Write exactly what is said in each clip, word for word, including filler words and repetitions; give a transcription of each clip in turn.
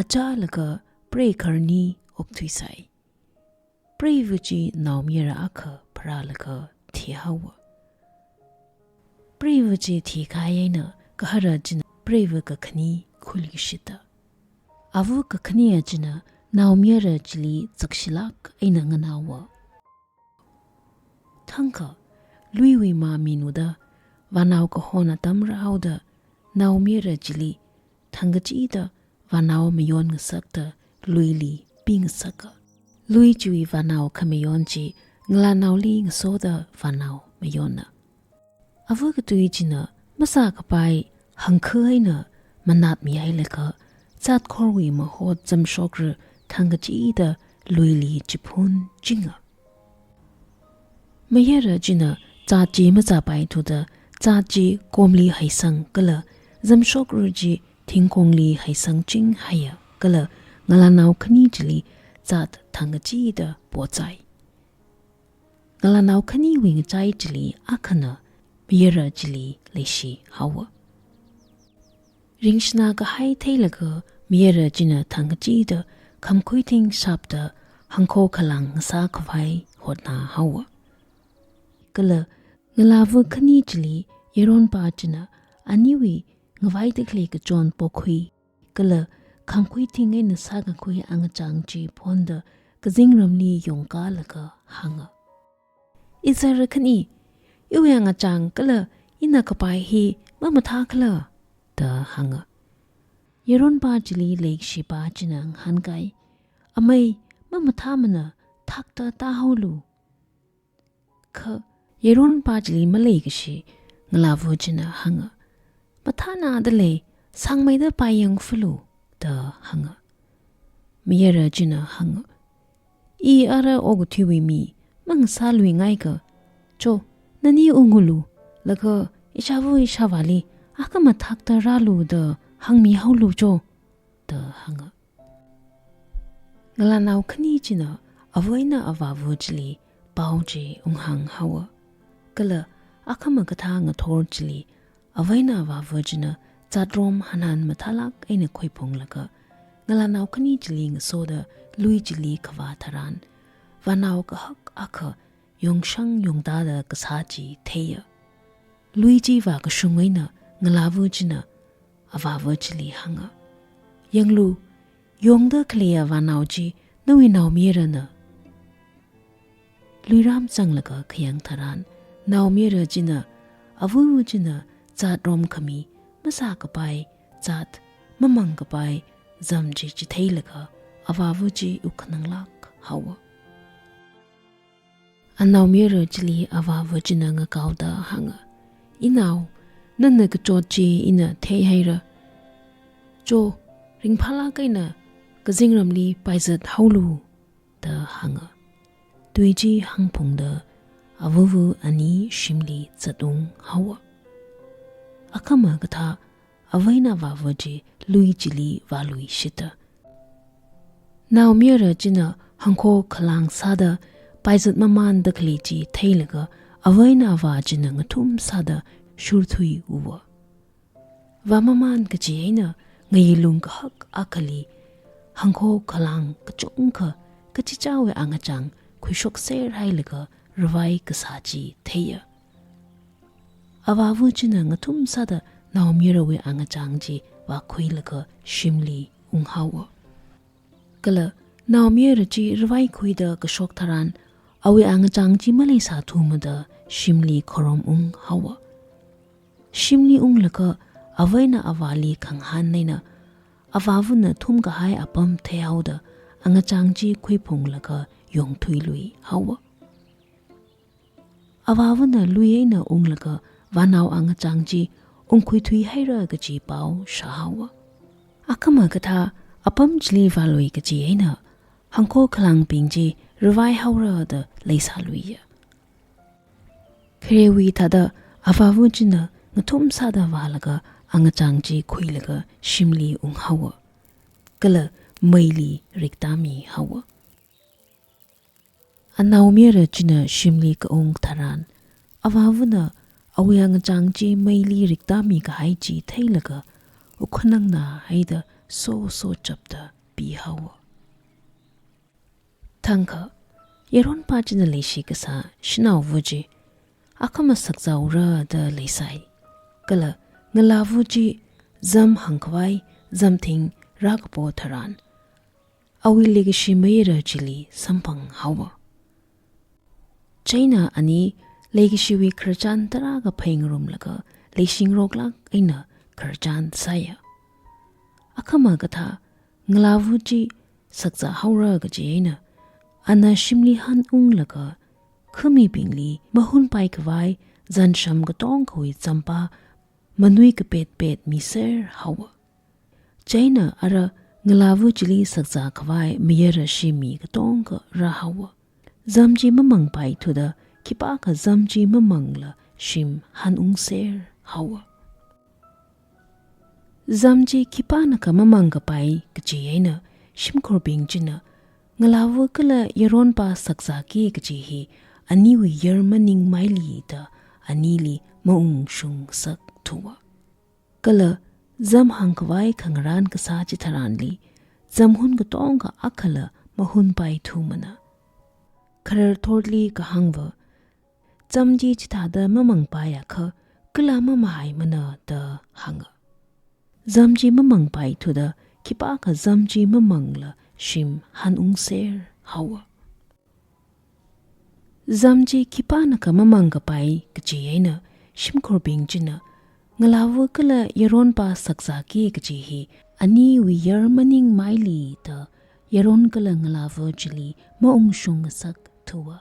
achālaga prei kharni okthuisai. Preiva chi naomayara akha pharālaga thihaowa. Preiva chi thikahai eina gahara china preiva kakhane khuilishita. Ava kakhanea china naomayara chili zakshilāk eina nganaowa. Thangkha, luiwui mā minuda, vānao kahona tamrāhaoda, naomayara chili thangkachida vānao mayon ngasakta luili pingasaka. Lui chiwui vānao khamayon chi ngalānaoli ngasoda vānao mayonna. Ava katui china masākapai hangkha eina manatmihailaga, zatkhorwui mahot zamshokra thangkachida luili chiphun chinga. Mayara china zat chi mazāpaithuda, zat chi komli haisang kala zamshokra chi thingkongli haisang chinghaiya kala ngalānao khani chili zat thangkachida potsai. Ngalānao khaniwui ngachai chili akhana mayara chili leishihaowa. Ringshina kahai theilaga mayara china thangkachida khamkhuithing shapta hangkho khalang ngasākhavai hotnāhaowa. Kala ngalāva khani chili yaronpa china aniwui ngavaida khalei kachon pokhui kala khamkhuithing eina sākakhui angachang chi phonda kazingramli yongkalaga hānga, "Izara khani, iwui angachang kala ina kapai hi mamathā khala?" da hānga. Yaronpa chili leishipa china ngahānkai, "Amei, mamathāmana, thakta tāhaolu." Kha yaronpa chili maleikashi ngalāva china hānga, "Mathānada lei, sāngmeida paiyang fulu," da hānga. Mayara china hānga, "I ara okathuiwui mi, mangasāluingaika. Cho, nani ungulu, laga ishāva ishāvāli akhama thakta rālu da hāngmihaolu cho," da hānga. Ngalānao khani china ava eina avāva chili pao chi unghānghaowa. Kala akhama kathā ngathor chili ava eina avāva china zatrom hanhan mathālāk eina khuiphunglaga, ngalānao khani chili ngasoda lui chili kavā tharan, vānao kahak akha yongshang yongtāda kasā chi theiya. Lui chi vākashung eina ngalāva china avāva chili hānga, "Yanglu, yongda khaleiya vānao chi nawui naomayarana." Luiram zanglaga khayang tharan, naomayara china, avava china zatrom khami masākapai, zat mamangkapai zam chi chitheilaga avāva chi wukhananglāk haowa. Anaomayara chili avāva china ngakaoda hānga, "Inao, nana kachot chi ina theihaira. Cho, ringphālāk eina kazingramli paizat haolu," da hānga. Tui chi hāngphungda avava ani shimli zatung haowa. Akhama kathā ava eina avāva chi lui chili vāluishita. Naomayara china hangkho khalang sāda paizat mamanda khalei chi theilaga ava eina avā china ngathum sāda shurthuiuwa. Vāmaman kaji eina ngayilung kahak akhali hangkho khalang kachungkha kachichāwui angachang khuishokser hailaga ravai kasā chi theiya. Avāva china ngathum sāda naomayarawui angachang chi vākhuilaga shimli unghaowa. Kala naomayara chi ravai khuida kashok tharan, awui angachang chi maleisāthumada shimli khorum unghaowa. Shimli unglaga ava eina avāli khangahān eina, avāvana thumkahai apam theihaoda angachang chi khuiphunglaga yongthuiluihaowa. Avāvana lui eina unglaga vānao angachang chi ungkhuithuihaira kaji pao shāhaowa. Akhama kathā apam chili vālui kaji eina, hangkho khalangbing chi ravaihaora da leisāluiya. Kharewui thāda avāva china ngathum sāda vālaga angachang chi khuilaga shimli unghaowa. Kala meili riktāmihaowa. Anaomayara china shimli kaung tharan, avāvana awui angachang chi meili riktāmi kahai chi theilaga, wukhanangna haida so so chapda pihaowa. Thangkha, yaronpa china leishi kasā shanaova chi akhama sakzāhaora da leisai. Kala ngalāva chi zam hāngkhavai zamthing rākapo tharan, awui leikashi mayara chili samphanghaowa. Chieina ani leikashiwui khararchan tarākha phāngarumlaga leishingaroklāk eina khararchan sāya. Akhama kathā ngalāva chi sakzāhaora kaji eina, ana shimli hanunglaga khamibingli mahunpaikhavai zansham katonga kawui champa manui kapetpet miserhaowa. Chieina ara ngalāva chili sakzākhavai mayara shim mi katonga rāhaowa. Zam chi mamangpaithuda khipākha zam chi mamangla shim hanungserhaowa. Zam chi khipānakha mamangkapai kaji eina shimkhurbing china ngalāva kala yaronpa sakzāki kaji hi aniwui yar maningmaili da anili maungshung ngasakthuwa. Kala zam hāngkhavai khangarān kasā chitharanli, zam hun katonga akhala mahunpaithumana. Khararthorli kahāngva, zam chi chithāda mamangpaiakha kala mamahaimana da hānga. Zam chi mamangpaithuda khipākha zam chi mamangla shim hanungserhaowa. Zam chi khipānakha mamangkapai kaji eina shimkhurbing china ngalāva kala yaronpa sakzāki kaji hi aniwui yar maningmaili da yaron kala ngalāva chili maungshung ngasakthuwa.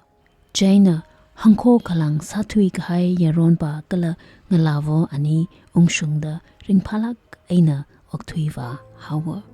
Chieina hāngkho khalang sāthuikahai yaronpa kala ngalāva ani ungshungda ringphālāk eina okthuivāhaowa.